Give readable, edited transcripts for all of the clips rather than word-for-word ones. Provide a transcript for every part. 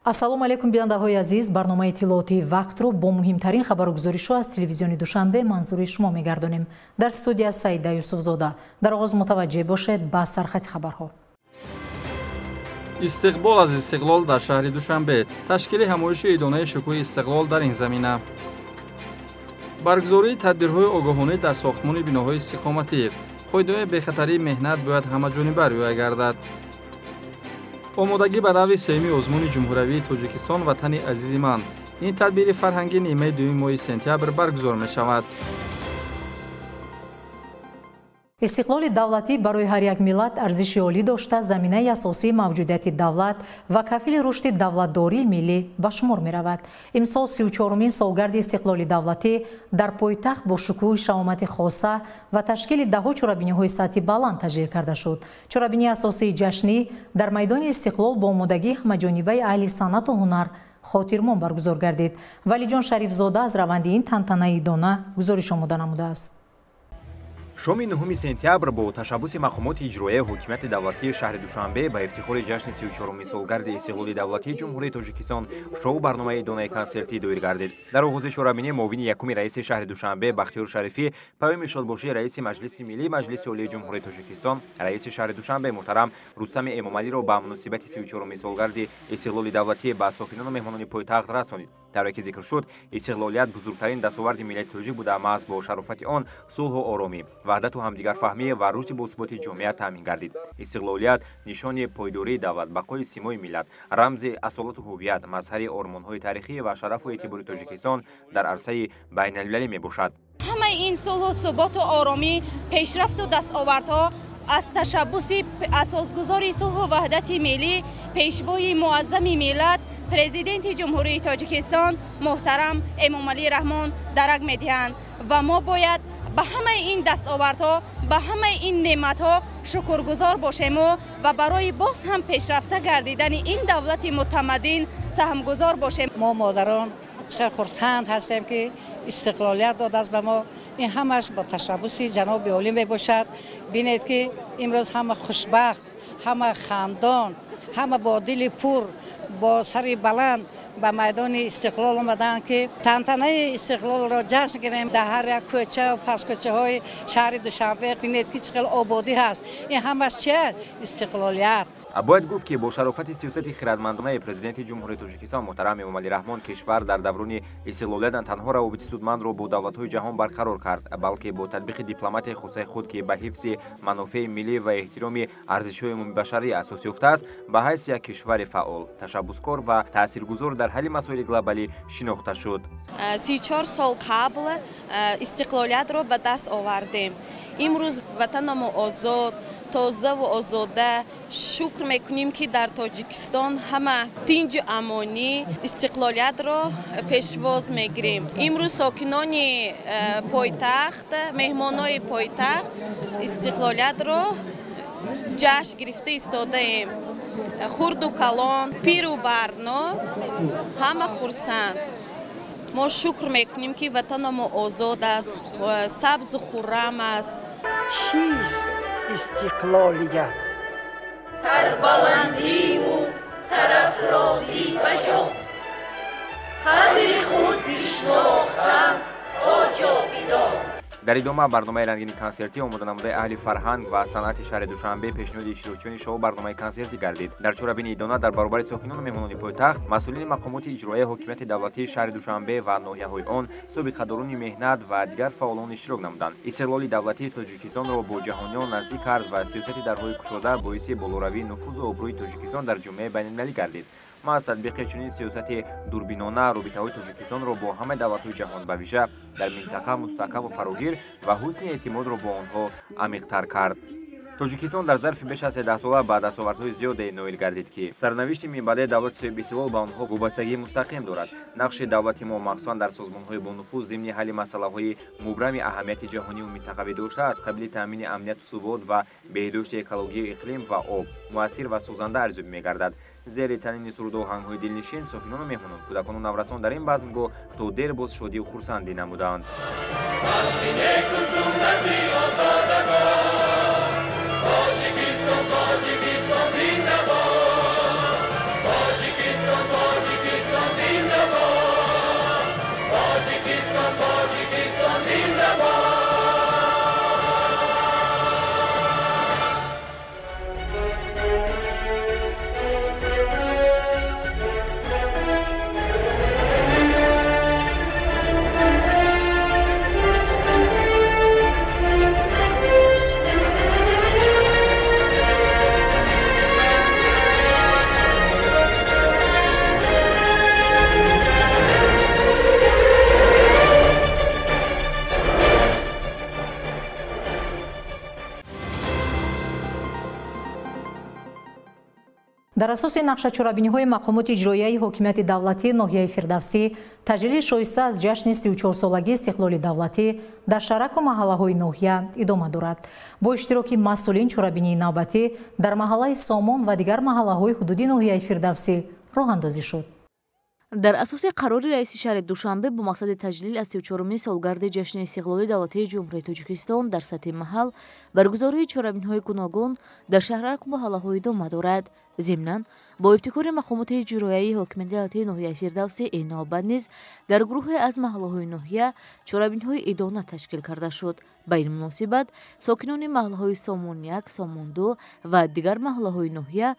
Ассалому алайкум, бинандаҳои азиз. Барномаи иттилоотии вақтро бо муҳимтарин хабару гузоришҳо аз телевизиони Душанбе манзури шумо мегардонем. Дар студия Саида Юсуфзода. Дар оғоз мутаваҷҷеҳ бошед ба сархати хабарҳо. Истиқбол аз истиқлол дар шаҳри Душанбе. Ташкили ҳамоиши идонаи шукӯҳи истиқлол дар ин замина. Баргузории тадбирҳои огоҳонӣ дар сохтмони биноҳои истиқоматӣ. Қоидаҳои бехатарии меҳнат бояд ҳамаҷониба риоя гардад. Омодагӣ ба даври сеюми озмуни ҷумҳуриявии Тоҷикистон «Ватани азизи ман». Ин тадбири фарҳангӣ нимаи дуюми моҳи сентябр баргузор мешавад. Истиқлоли давлатӣ барои ҳар як миллат арзиши олӣ дошта, заминаи асосии мавҷудияти давлат ва кафили рушди давлатдории миллӣ ба шумор меравад. Имсол 34-умин солгарди истиқлоли давлатӣ дар пойтахт бо шукӯҳи шаҳомати хоса ва ташкили даҳҳо чорабиниҳои сатҳи баланд таҷлил карда шуд. Чорабинии асосии ҷашнӣ дар майдони Истиқлол бо омодагии ҳамаҷонибаи аҳли санъату ҳунар хотирмон баргузор гардид. Валиҷон Шарифзода аз раванди ин тантанаи идона гузориш омода намудааст. Шоми 9 сентябр бо ташаббуси мақомоти иҷроияи ҳокимияти давлатии шаҳри Душанбе ба ифтихори ҷашни 34-умин солгарди истиқлоли давлатии Ҷумҳурии Тоҷикистон шоу барномаи идонаи консертӣ доир гардид. Дар оғози чорабинӣ муовини якуми раиси шаҳри Душанбе Бахтиёр Шарифӣ паёми шодбошии раиси Маҷлиси Миллии Маҷлиси Олии Ҷумҳурии Тоҷикистон, раиси шаҳри Душанбе муҳтарам Рустами Эмомалиро ба муносибати 34-умин солгарди истиқлоли давлатӣ ба сокинону меҳмонони пойтахт расонид. Тавре ки зикр шуд, истиқлолият бузургтарин дастоварди миллати тоҷик буда, маҳз бо шарофати он сулҳу оромӣ, ваҳдату ҳамдигарфаҳмӣ ва рушди босуботи ҷомеа таъмин гардид. Истиқлолият нишони пойдории давлат, бақои симои миллат, рамзи асолату ҳуввият, мазҳари ормонҳои тарихӣ ва шарафу эътибори Тоҷикистон дар арсаи байналмилалӣ мебошад. Ҳамаи ин сулҳу суботу оромӣ, пешрафту дастовардҳо аз ташаббуси асосгузори сулҳу ваҳдати миллӣ, пешвои муаззами миллат, Президенти Ҷумҳурии Тоҷикистон муҳтарам Эмомалӣ Раҳмон дарак медиҳанд ва мо бояд ба ҳамаи ин дастовардҳо, ба ҳамаи ин неъматҳо шукргузор бошему ва барои боз ҳам пешрафта гардидани ин давлати мутамаддин саҳмгузор бошем. Мо модарон чӣ қадр хурсанд ҳастем, ки истиқлолият додааст ба мо. Ин ҳамаш бо ташаббуси ҷаноби олӣ мебошад. Бинед, ки имрӯз ҳама хушбахт, ҳама хандон, ҳама бо дили пур, бо сари баланд ба майдони Истиқлол омаданд, ки тантанаи истиқлолро ҷашн гирем. Дар ҳар як кӯча ва паскӯчаҳои шаҳри Душанбе бинед, ки чӣ хел ободӣ ҳаст. Ин ҳамаш чист? Истиқлолият. Бояд гуфт, ки бо шарофати сиёсати хирадмандонаи Президенти Ҷумҳурии Тоҷикистон муҳтарам Эмомалӣ Раҳмон кишвар дар даврони истиқлолият на танҳо равобити судмандро бо давлатҳои ҷаҳон барқарор кард, балки бо татбиқи дипломатияи хосаи худ, ки ба ҳифзи манофеи миллӣ ва эҳтироми арзишҳои умумибашарӣ асос ёфтааст, ба ҳайси як кишвари фаъол, ташаббускор ва таъсиргузор дар ҳалли масоили глобалӣ шинохта шуд. 34 сол қабл истиқлолиятро ба даст овардем. Имрӯз ватанамо озод, тозаву озода. Шукр мекунем, ки дар Тоҷикистон ҳама тинҷу амонӣ истиқлолиятро пешвоз мегирем. Имрӯз сокинони пойтахт, меҳмонои пойтахт истиқлолиятро ҷашн гирифта истодаем. Хурду калон, пиру барно ҳама хурсанд. Мо шукр мекунем, ки ватанамо озод аст, сабзу хуррам аст. Чист истиқлолият? Сарбаландиву сарафрозӣ ба ҷон, қадри худ бишнохтан то ҷовидон. Дар идома барномаи рангини консертӣ омоданамудаи аҳли фарҳанг ва санъати шаҳри Душанбе пешниҳоди иштирокчиёни шоу барномаи консертӣ гардид. Дар чорабини идона дар баробари сокинону меҳмонони пойтахт, масъулини мақомоти иҷроияи ҳокимияти давлатии шаҳри Душанбе ва ноҳияҳои он, собиқадорони меҳнат ва дигар фаъолон иштирок намуданд. Истиқлоли давлатии Тоҷикистонро бо ҷаҳониён наздик кард ва сиёсати дарҳои кушода боиси болоравии нуфузу обрӯи Тоҷикистон дар ҷомеаи байналмилалӣ гардид. Маҳз татбиқи чунин сиёсати дурбинона робитаҳои Тоҷикистонро бо ҳамаи давлатҳои ҷаҳон, ба вижа дар минтақа, мустаҳкаму фарогир ва ҳусни эътимодро бо онҳо амиқтар кард. Тоҷикистон дар зарфи беш аз 10 сола ба дастовардҳои зиёде ноил гардид, ки сарнавишти минбаъдаи давлати соҳибистиқлол ба онҳо вобастагии мустақим дорад. Нақши давлати мо, махсусан дар созмонҳои бонуфуз, зимни ҳалли масъалаҳои мубрами аҳамияти ҷаҳониву минтақавӣ дошта, аз қабили таъмини амнияту субот ва беҳдошти экологии иқлим ва об, муассир ва созанда арзёбӣ мегардад. Зери танини суруду оҳангҳои дилнишин сокинону меҳмонон, кӯдакону наврасон дар ин базмгоҳ то дер боз шодию хурсандӣ намуданд. Тоҷикистон, Тоҷикистон зинда бод! Тоҷикистон. Дар асоси нақшачорабиниҳои мақомоти иҷроияи ҳокимияти давлатии ноҳияи Фирдавсӣ, таҷлили шоиста аз ҷашни 34-солагии истиқлоли давлатӣ дар шаҳраку маҳаллаҳои ноҳия идома дорад. Бо иштироки масъулин чорабинии навбатӣ дар маҳаллаи Сомон ва дигар маҳаллаҳои ҳудуди ноҳияи Фирдавсӣ роҳандозӣ шуд. Дар асоси қарори раиси шаҳри Душанбе бо мақсади таҷлил аз 34-умин солгарди ҷашни истиқлоли давлатии Ҷумҳурии Тоҷикистон дар сатҳи маҳал баргузории чорабиниҳои гуногун дар шаҳраку маҳаллаҳо идома дорад. Зимнан, бо ибтикори мақомоти иҷроияи ҳокимияти давлатии ноҳияи Фирдавсӣ ин навбат низ дар гурӯҳе аз маҳаллаҳои ноҳия чорабиниҳои идона ташкил карда шуд. Ба ин муносибат сокинони маҳаллаҳои Сомон 1, Сомон 2 ва дигар маҳаллаҳои ноҳия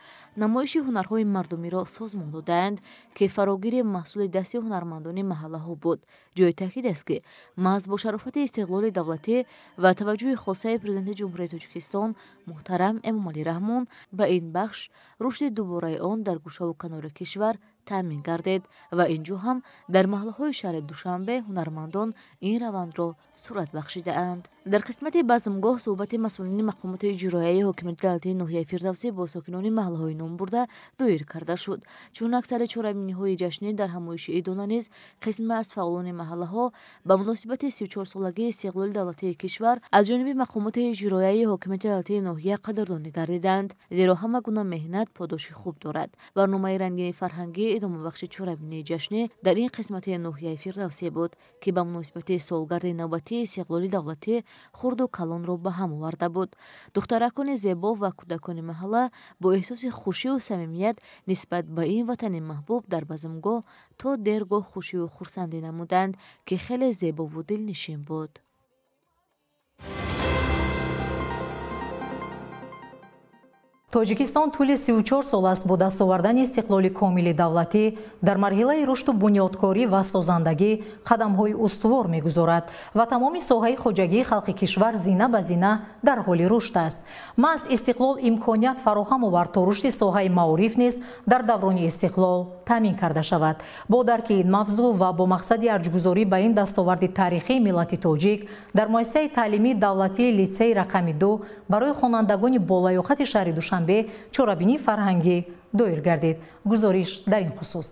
намоиши ҳунарҳои мардумиро созмон додаанд, ки фарогири маҳсули дасти ҳунармандони маҳаллаҳо буд. Ҷои таъкид аст, ки маҳз бо шарофати истиқлоли давлатӣ ва таваҷҷӯҳи хосаи Президенти Ҷумҳурии Тоҷикистон муҳтарам Эмомалӣ Раҳмон ба ин бахш рушди дубораи он дар гӯшаву канори кишвар таъмин гардид ва инҷо ҳам дар маҳаллаҳои шаҳри Душанбе ҳунармандон ин равандро сурат бахшидаанд. Дар қисмати базмгоҳ суҳбати масъулини мақомоти иҷроияи ҳокимияти давлатии ноҳияи Фирдавсӣ бо сокинони маҳаллаҳои номбурда доир карда шуд. Чун аксари чорабиниҳои ҷашнӣ дар ҳамоиши идона низ қисме аз фаъолони маҳаллаҳо ба муносибати 34-солагии истиқлоли давлатии кишвар аз ҷониби мақомоти иҷроияи ҳокимияти давлатии ноҳия қадрдонӣ гардиданд, зеро ҳама гуна меҳнат подоши хуб дорад. Барномаи рангини фарҳангӣ идомабахши чорабинии ҷашнӣ дар ин қисмати ноҳияи Фирдавсӣ буд, ки ба муносибати солгарди навбатии истиқлоли давлатӣ хурду калонро ба ҳам оварда буд. Духтаракони зебо ва кӯдакони маҳалла бо эҳсоси хушию самимият нисбат ба ин ватани маҳбуб дар базмгоҳ то дергоҳ хушию хурсандӣ намуданд, ки хеле зебову дилнишин буд. Тоҷикистон тӯли 34 сол аст бо даст овардани истиқлоли комили давлатӣ дар марҳилаи рушду бунёдкорӣ ва созандагӣ қадамҳои устувор мегузорад ва тамоми соҳаи хоҷагии халқи кишвар зина ба зина дар ҳоли рушд аст. Маҳз истиқлол имконият фароҳам овард, то рушди соҳаи маориф низ дар даврони истиқлол таъмин карда шавад. Бо дарки ин мавзӯъ ва бо мақсади арҷгузорӣ ба ин дастоварди таърихии миллати тоҷик дар муассисаи таълимии давлатии литсеи рақами 2 барои хонандагони болаёқати шаҳри Душанбе чорабинии фарҳангӣ доир гардид. Гузориш дар ин хусус.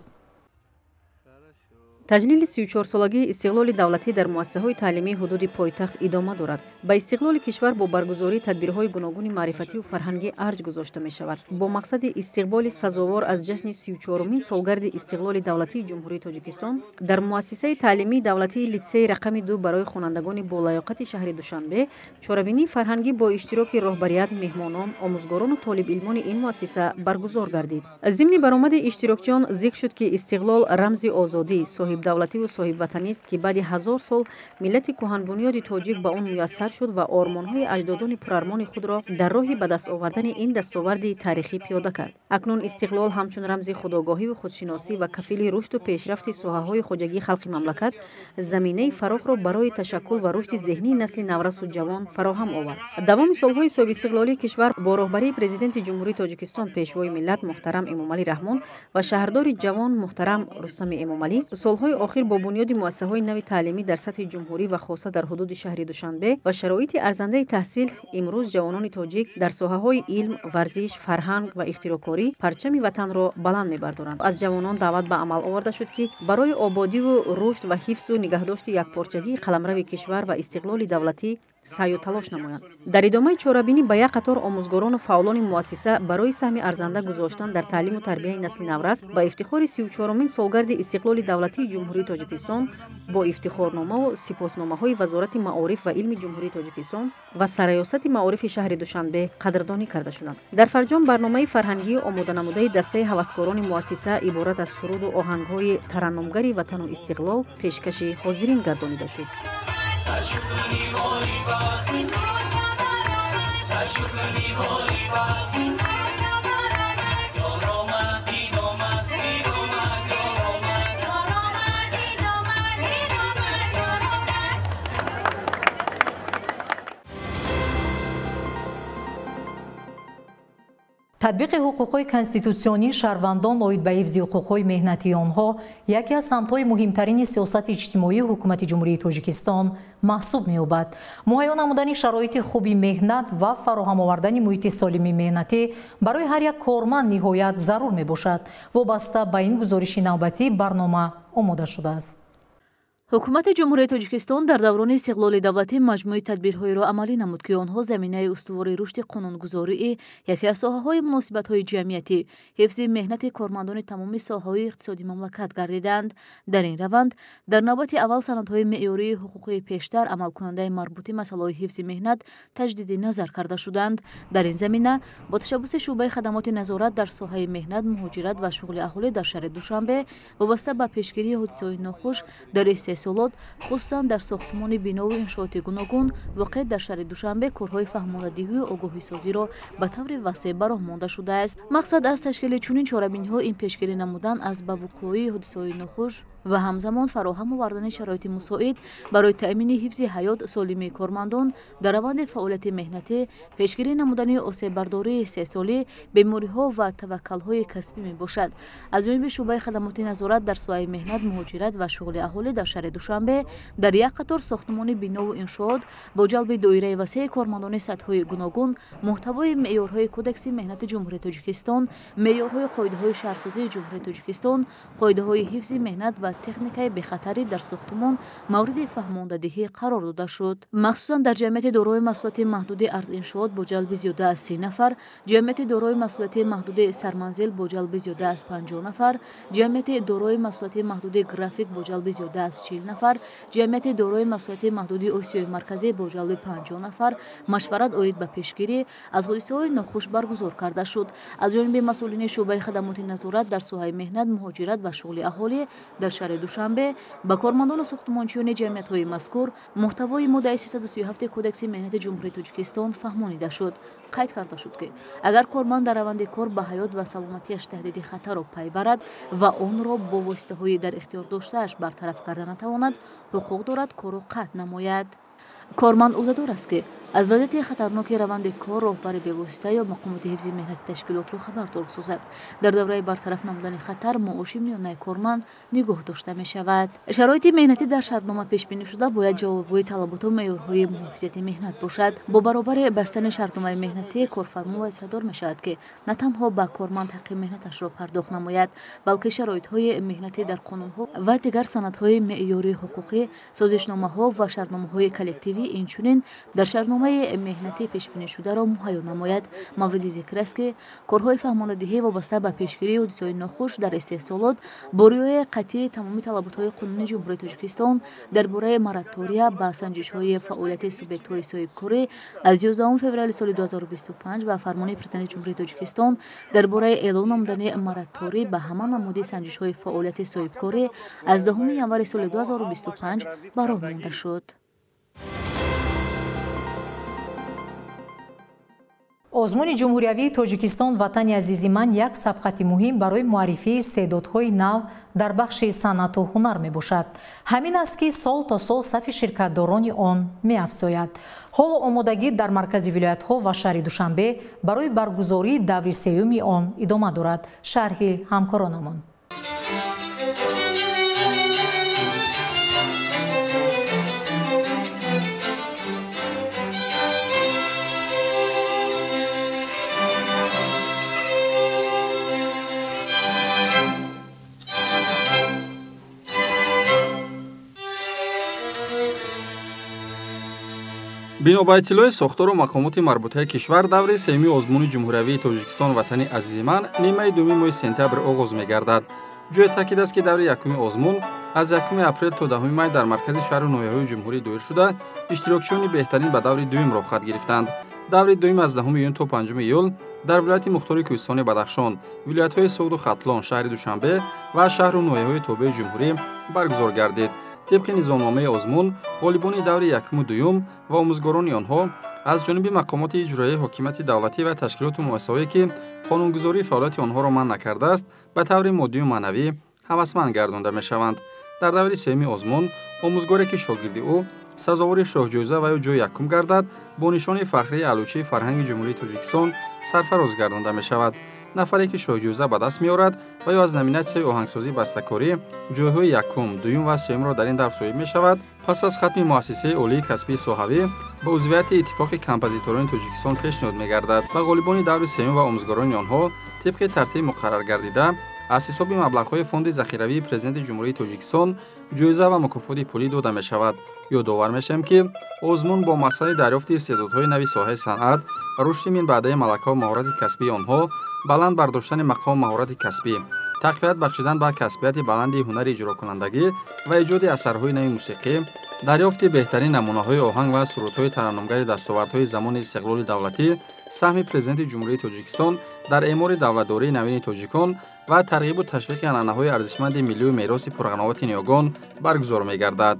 Таҷлили 34-солагии истиқлоли давлатӣ дар муассисаҳои таълимии ҳудуди пойтахт идома дорад. Ба истиқлоли кишвар бо баргузории тадбирҳои гуногуни маърифатию фарҳангӣ арҷ гузошта мешавад. Бо мақсади истиқболи сазовор аз ҷашни 34-умин солгарди истиқлоли давлатии Ҷумҳурии Тоҷикистон дар муассисаи таълимии давлатии литсеи рақами 2 барои хонандагони болаёқати шаҳри Душанбе чорабинии фарҳангӣ бо иштироки роҳбарият, меҳмонон, омӯзгорону толибилмони ин муассиса баргузор гардид. Зимни баромади иштирокчиён зикр шуд, ки истиқлол рамзи озодӣ, соҳибдавлативу соҳибватанист, ки баъди 1000 сол миллати кӯҳанбунёди тоҷик ба он муяссар шуд ва ормонҳои аҷдодони пурармони худро дар роҳи ба даст овардани ин дастоварди таърихӣ пиёда кард. Акнун истиқлол ҳамчун рамзи худогоҳиву худшиносӣ ва кафили рушду пешрафти соҳаҳои хоҷагии халқи мамлакат заминаи фарохро барои ташаккул ва рушди зеҳнии насли наврасу ҷавон фароҳам овард. Давоми солҳои соҳибистиқлолии кишвар бо роҳбарии Президенти Ҷумҳурии Тоҷикистон Пешвои миллат муҳтарам Эмомалӣ Раҳмон ва шаҳрдори ҷавон муҳтарам Рустами Эмомалӣ солҳои охир бо бунёди муассисаҳои нави таълимӣ дар сатҳи ҷумҳурӣ ва хоса дар ҳудуди шаҳри Душанбе ва шароити арзандаи таҳсил имрӯз ҷавонони тоҷик дар соҳаҳои илм, варзиш, фарҳанг ва ихтироъкорӣ парчами ватанро баланд мебардоранд. Аз ҷавонон даъват ба амал оварда шуд, ки барои ободиву рушд ва ҳифзу нигаҳдошти якпорчагии қаламрави кишвар ва истиқлоли давлатӣ саъю талош намоянд. Дар идомаи чорабинӣ ба як қатор омӯзгорону фаъолони муассиса барои саҳми арзанда гузоштан дар таълиму тарбияи насли наврас ба ифтихори 34-умин солгарди истиқлоли давлатии Ҷумҳурии Тоҷикистон бо ифтихорномаву сипосномаҳои Вазорати маориф ва илми Ҷумҳурии Тоҷикистон ва Сарраёсати маорифи шаҳри Душанбе қадрдонӣ карда шуданд. Дар фарҷом барномаи фарҳангии омоданамудаи дастаи ҳаваскорони муассиса иборат аз суруду оҳангҳои тараннумгари ватану истиқлол пешкаши ҳозирин гардонида шуд. Татбиқи ҳуқуқҳои конститутсионии шаҳрвандон оид ба ҳифзи ҳуқуқҳои меҳнатии онҳо яке аз самтҳои муҳимтарини сиёсати иҷтимоии ҳукумати Ҷумҳурии Тоҷикистон маҳсуб меёбад. Муҳайё намудани шароити хуби меҳнат ва фароҳам овардани муҳити солими меҳнатӣ барои ҳар як корманд ниҳоят зарур мебошад. Вобаста ба ин гузориши навбатӣ барнома омода шудааст. Ҳукумати Ҷумҳурии Тоҷикистон дар даврони истиқлоли давлатӣ маҷмӯи тадбирҳоеро амалӣ намуд, ки онҳо заминаи устувори рушди қонунгузории яке аз соҳаҳои муносибатҳои ҷамъиятӣ, ҳифзи меҳнати кормандони тамоми соҳаҳои иқтисоди мамлакат гардиданд. Дар ин раванд дар навбати аввал санадҳои меъёрии ҳуқуқии пештар амалкунандаи марбути масъалаҳои ҳифзи меҳнат таҷдиди назар карда шуданд. Дар ин замина бо ташаббуси шӯъбаи хадамоти назорат дар соҳаи меҳнат, муҳоҷират ва шуғли аҳолӣ дар шаҳри Душанбе вобаста ба пешгирии ҳодисаҳои нохуш дар истеҳсолот, хусусан дар сохтмони бинову иншооти гуногун воқеъ дар шаҳри Душанбе корҳои фаҳмонадиҳию огоҳисозиро ба таври васеъ ба роҳ монда шудааст. Мақсад аз ташкили чунин чорабиниҳо ин пешгирӣ намудан аз ба вуқӯи ҳодисаҳои нохуш ва ҳамзамон фароҳам овардани шароити мусоид барои таъмини ҳифзи ҳаёт, солимии кормандон дар раванди фаъолияти меҳнатӣ, пешгирӣ намудани осеббардории истеҳсолӣ, бемориҳо ва таваккалҳои касбӣ мебошад. Аз ҷониби шӯъбаи хадамоти назорат дар соҳаи меҳнат, муҳоҷират ва шуғли аҳолӣ дар шаҳри Душанбе дар як қатор сохтмони бинову иншоот бо ҷалби доираи васеи кормандони сатҳҳои гуногун муҳтавои меъёрҳои Кодекси меҳнати Ҷумҳурии Тоҷикистон, меъёрҳои қоидаҳои шаҳрсозии Ҷумҳурии Тоҷикистон, қоидаҳои ҳифзи меҳнат ва техникаи бехатарӣ дар сохтмон мавриди фаҳмондадиҳӣ қарор дода шуд. Махсусан дар ҷамъияти дорои масъулияти маҳдуди Арзиншоот бо ҷалби зиёда аз 30 нафар, ҷамъияти дорои масъулияти маҳдуди Сарманзил бо ҷалби зиёда аз 50 нафар, ҷамъияти дорои масъулияти маҳдуди График бо ҷалби зиёда аз 40 нафар, ҷамъияти дорои масъулияти маҳдуди Осиёи Марказӣ бо ҷалби 50 нафар машварат оид ба пешгирӣ аз ҳодисаҳои нохуш баргузор карда шуд. Аз ҷониби масъулини шӯъбаи хадамоти назорат дар соҳаи меҳнат, муҳоҷират ва шуғли аҳолӣ дар шаҳри Душанбе ба кормандону сохтмончиёни ҷамъиятҳои мазкур муҳтавои моддаи 337 Кодекси меҳнати Ҷумҳурии Тоҷикистон фаҳмонида шуд. Қайд карда шуд, ки агар корманд дар раванди кор ба ҳаёт ва саломатиаш таҳдиди хатарро пай барад ва онро бо воситаҳои дар ихтиёр доштааш бартараф карда натавонад, ҳуқуқ дорад корро қатъ намояд. Корманд ӯҳдадор аст, ки аз вазъияти хатарноки раванди кор роҳбари бевосита ё мақомоти ҳифзи меҳнати ташкилотро хабардор созад. Дар давраи бартараф намудани хатар маоши миёнаи корманд нигоҳ дошта мешавад. Шароити меҳнатӣ дар шартнома пешбинӣ шуда бояд ҷавобгӯи талаботу меъёрҳои муҳофизати меҳнат бошад. Бо баробари бастани шартномаи меҳнатӣ корфармо вазифадор мешавад, ки на танҳо ба корманд ҳаққи меҳнаташро пардохт намояд, балки шароитҳои меҳнатӣ дар қонунҳо ва дигар санадҳои меъёрии ҳуқуқӣ, созишномаҳо ва шартномаҳои коллективӣ, инчунин дар шартномаи меҳнатӣ пешбинӣ шударо муҳайё намояд. Мавриди зикр аст, ки корҳои фаҳмонадиҳӣ вобаста ба пешгирии ҳодисаҳои нохуш дар истеҳсолот бо риояи қатъии тамоми талаботҳои қонуни Ҷумҳурии Тоҷикистон дар бораи моратория ба санҷишҳои фаъолияти субъектҳои соҳибкорӣ аз 11 феврали соли 2025 ва фармони Президенти Ҷумҳурии Тоҷикистон дар бораи эълон намудани мораторӣ ба ҳама намуди санҷишҳои фаъолияти соҳибкорӣ аз 10 январи соли 2025 ба роҳ монда шуд. Озмуни Ҷумҳуриявии Тоҷикистон «Ватани азизи ман» як сабқати муҳим барои муаррифии истеъдодҳои нав дар бахши санъату ҳунар мебошад. Ҳамин аст, ки сол то сол сафи ширкатдорони он меафзояд. Ҳоло омодагӣ дар маркази вилоятҳо ва шаҳри Душанбе барои баргузории даври сеюми он идома дорад. Шарҳи ҳамкоронамон. Бино ба иттилои сохтору мақомоти марбутаи кишвар, даври сеюми озмуни Ҷумҳуриявии Тоҷикистон «Ватани азизи ман» нимаи дуюми моҳи сентябр оғоз мегардад. Ҷои таъкид аст, ки даври якуми озмун аз 1 апрел то 10 май дар маркази шаҳру ноҳияҳои ҷумҳурӣ доир шуда, иштирокчиёни беҳтарин ба даври дуюм роҳхат гирифтанд. Даври дуюм аз 10 июн то 5 июл дар вилояти мухтори Кӯҳистони Бадахшон, вилоятҳои Суғду Хатлон, шаҳри Душанбе ва шаҳру ноҳияҳои тобеи ҷумҳурӣ баргузор гардид. Тибқи низомномаи озмун, ғолибони даври якуму дуюм ва омӯзгорони онҳо аз ҷониби мақомоти иҷроияи ҳокимияти давлатӣ ва ташкилоту муассисаҳое, ки қонунгузории фаъолияти онҳоро манъ накардааст, ба таври моддию маънавӣ ҳавасманд гардонда мешаванд. Дар даври сеюми озмун Омӯзгоре ки шогирди ӯ сазовори шоҳҷоиза ва ё ҷои якум гардад, бо нишони фахрии Аълочии фарҳанги Ҷумҳурии Тоҷикистон сарфароз гардонда мешавад. Нафаре ки шоҳҷоиза ба даст меорад ва ё аз номинатсияи оҳангсозӣ бастакорӣ ҷойҳои якум, дуюм ва сеюмро дар ин давр соҳиб мешавад, пас аз хатми муассисаи олии касбии соҳавӣ ба узвияти Иттифоқи композиторони Тоҷикистон пешниҳод мегардад ва ғолибони даври сеюм ва омӯзгорони онҳо тибқи тартиби муқарраргардида аз ҳисоби маблағҳои Фонди захиравии Президенти Ҷумҳурии Тоҷикистон ҷоиза ва мукофоти пулӣ дода мешавад. Ёдовар мешавем, ки озмун бо мақсади дарёфти истеъдодҳои нави соҳаи санъат, рушди минбаъдаи малакаву маҳорати касбии онҳо, баланд бардоштани мақому маҳорати касбӣ, тақвият бахшидан ба касбияти баланди ҳунари иҷрокунандагӣ ва эҷоди асарҳои нави мусиқӣ, дарёфти беҳтарин намунаҳои оҳанг ва сурудҳои тараннумгари дастовардҳои замони истиқлоли давлатӣ, саҳми Президенти Ҷумҳурии Тоҷикистон дар эъмори давлатдории навини тоҷикон ва тарғибу ташвиқи анъанаҳои арзишманди миллию мероси пурғановати ниёгон баргузор мегардад.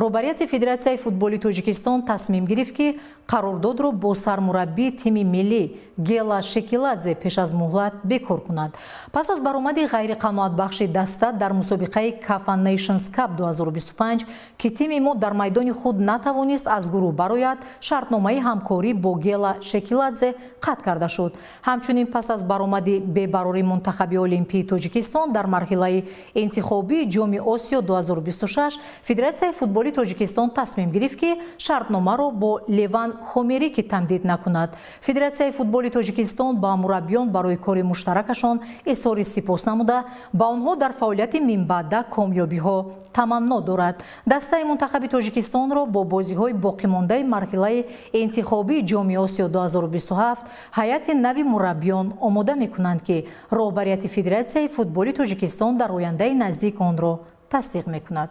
Роҳбарияти Федератсияи футболи Тоҷикистон тасмим гирифт, ки қарордодро бо сармураббии тими миллӣ Гела Шекиладзе пеш аз муҳлат бекор кунад. Пас аз баромади ғайриқаноатбахши даста дар мусобиқаи Кафа Nations Cup 2025, ки тими мо дар майдони худ натавонист аз гурӯҳ барояд, шартномаи ҳамкорӣ бо Гела Шекиладзе қатъ карда шуд. Ҳамчунин пас аз баромади бебарори мунтахаби Олимпии Тоҷикистон дар марҳилаи интихобии Ҷоми Осиё 2026, Федератсияи футболи Тоҷикистон тасмим гирифт, ки шартномаро бо Леван Хомерики тамдид накунад. Федератсияи футболи Тоҷикистон ба мураббиён барои кори муштаракашон изҳори сипос намуда, ба онҳо дар фаъолияти минбаъда комёбиҳо таманно дорад. Дастаи мунтахаби Тоҷикистонро бо бозиҳои боқимондаи марҳилаи интихобии Ҷоми Осиё 2027 ҳайати нави мураббиён омода мекунанд, ки роҳбарияти Федератсияи футболи Тоҷикистон дар ояндаи наздик онро тасдиқ мекунад.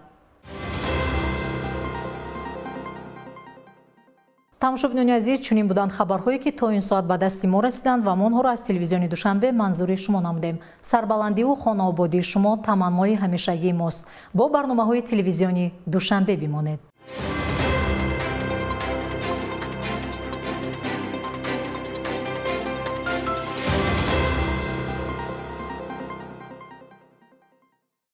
Тамошобинони азиз, чунин буданд хабарҳое, ки то ин соат ба дасти мо расиданд ва мо онҳоро аз телевизиони Душанбе манзури шумо намудем. Сарбаландиву хонаободии шумо таманнои ҳамешагии мост. Бо барномаҳои телевизиони Душанбе бимонед.